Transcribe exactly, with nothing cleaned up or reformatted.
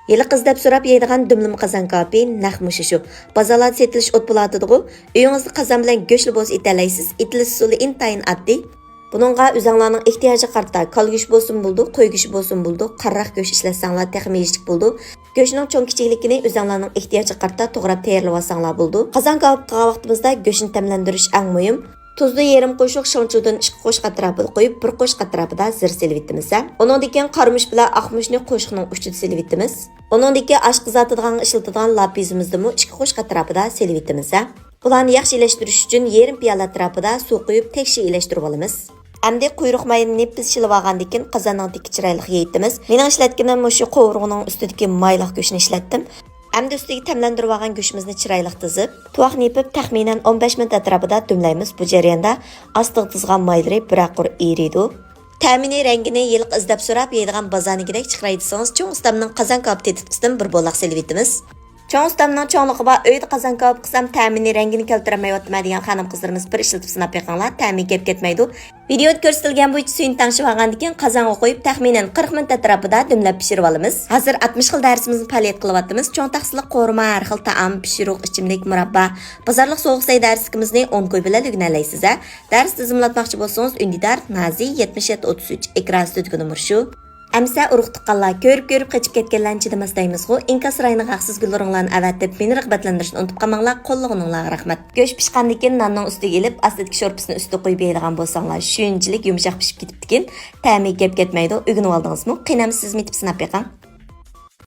ھېلىقى ئىزدەپ سوراپ يەيدىغان دۈملىمە قازان كاۋىپى نەق مۇشۇ شۇ. بازارلاردا سېتىلىش ئوت بولاتىدىغۇ. ئۆيىڭىزدە قازان بىلەن گۆشلا بولسا ئېتەلەيسىز. ئېتىلىش ئۇسۇلى ئىنتايىن ئاددىي. بۇنىڭغا ئۆزەڭلارنىڭ ئېھتىياجىغا قارىتا كالا گۆشى بولسىمۇ بولىدۇ، قوي گۆشى بولسىمۇ بولىدۇ، قارىراق گۆش ئىشلەتسەڭلار تېخىمۇ يېيىشلىك بولىدۇ. گۆشنىڭ چوڭ كىچىكلىكىنى ئۆزەڭلارنىڭ ئېھتىياجىغا قارىتا توغراپ تەييارلىۋالساڭلار بولىدۇ. قازان كاۋاپ قىلغان ۋاقتىمىزدا گۆشنى تەملەندۈرۈش ئەڭ مۇھىم. تۇزنى يېرىم قوشۇق شېڭچۇدىن ئىككى قوشۇق ئەتراپىدا قويۇپ، بىر قوشۇق ئەتراپىدا زىر سېلىۋېتىمىز. ئۇنىڭدىن كېيىن قارىمۇچ بىلەن ئاقمۇچنى قوشۇقنىڭ ئۇچىدا سېلىۋېتىمىز. ئۇنىڭدىن كېيىن ئاشقازاتىدىغانغا ئىشلىتىدىغان لاپىزىمىزدىمۇ ئىككى قوشۇق ئەتراپىدا سېلىۋېتىمىز. بۇلارنى ياخشى ئىلەشتۈرۈش ئۈچۈن يېرىم پىيالە ئەتراپىدا سۇ قۇيۇپ، تەكشى ئىلەشتۈرۈۋالىمىز. ئەمدى قۇيرۇق ماينى نېپىز شىلىۋالغاندىن كېيىن، قازاننىڭ تېكى چىرايلىق يېيىتىمىز. مېنىڭ ئىشلەتكىنىم مۇشۇ قوۋۇرغىنىڭ ئۈستىدىكى مايلىق گۆشنى ئىشلەتتىم. ئەمدى ئۈستىگە تەملەندۈرۈۋالغان گۆشىمىزنى چىرايلىق تىزىپ، تۇۋاقنى يېپىپ، تەخمىنەن ئون بەش مىنۇت ئەتراپىدا دۈملەيمىز. بۇ جەرياندا ئاستىغا تىزغان مايلىرى بىرەر قۇر ئېرىيدۇ. تەمىنى، رەڭگىنى ھېلىقى ئىزدەپ سوراپ يەيدىغان بازارنىڭكىدەك چىقىراي دېسىڭىز، چوڭ ئۇستامنىڭ قازان كاۋاپ تېتىتقۇسىدىن بىر بولاق سېلىۋېتىمىز. چوڭ ئۇستامنىڭ چوڭلۇقى بار، ئۆيدە قازان كاۋاپ قىلسام تەمىنى، رەڭگىنى كەلتۈرەلمەيۋاتىمەن دېگەن خانىم-قىزلىرىمىز بىر ئىشلىتىپ سىناپ بېقىڭلار، تەمى گەپ كەتمەيدۇ. ۋىدېئودا كۆرسىتىلگەن بويىچە سۈيىنى تەڭشىۋالغاندىن كېيىن، قازانغا قويۇپ، تەخمىنەن قىرىق مىنۇت ئەتراپىدا دۈملەپ پىشۇرۇۋالىمىز. ھازىر ئاتمىش خىل دەرسىمىزنى پائالىيەت قىلىۋاتىمىز. چوڭ تەخسىلىك قورۇما، ھەر خىل تائام، پىشۇرۇق، ئىچىملىك، مۇراببا، بازارلىق سوغۇق سەي دەرسلىكىمىزنى ئون كوي بىلەن ئۆگىنەلەيسىز ھە. دەرس تىزىملاتماكچى بولسىڭىز، ئۈندىدار نازى يەتمىش يەتتە ئوتتۇز ئۈچ، ئېكران ئۈستىدىكى نومۇر شۇ. ئەمىسە ئۇرۇق تۇغقانلار، كۆرۈپ-كۆرۈپ قېچىپ كەتكەنلەرنى چىدىماس دەيمىزغۇ، ئىنكاس رايىنىغا ھەقسىز گۈل ئورۇڭلارنى ئەۋەتىپ، مېنى رىغبەتلەندۈرۈشنى ئۇنتۇپ قالماڭلار، قوللىغىنىڭلارغا رەھمەت. گۆش پىشقاندىن كېيىن ناننىڭ ئۈستىگە ئېلىپ، ئاستىدىكى شورپىسىنى ئۈستىگە قۇيۇپ يەيدىغان بولساڭلار، شۇنچىلىك يۇمشاق پىشىپ كېتىپتىكىن، تەمى گەپ كەتمەيدۇ. ئۆگىنىۋالدىڭىزمۇ؟ قېنى ئەمىسە سىزمۇ ئېتىپ سىناپ بېقىڭ.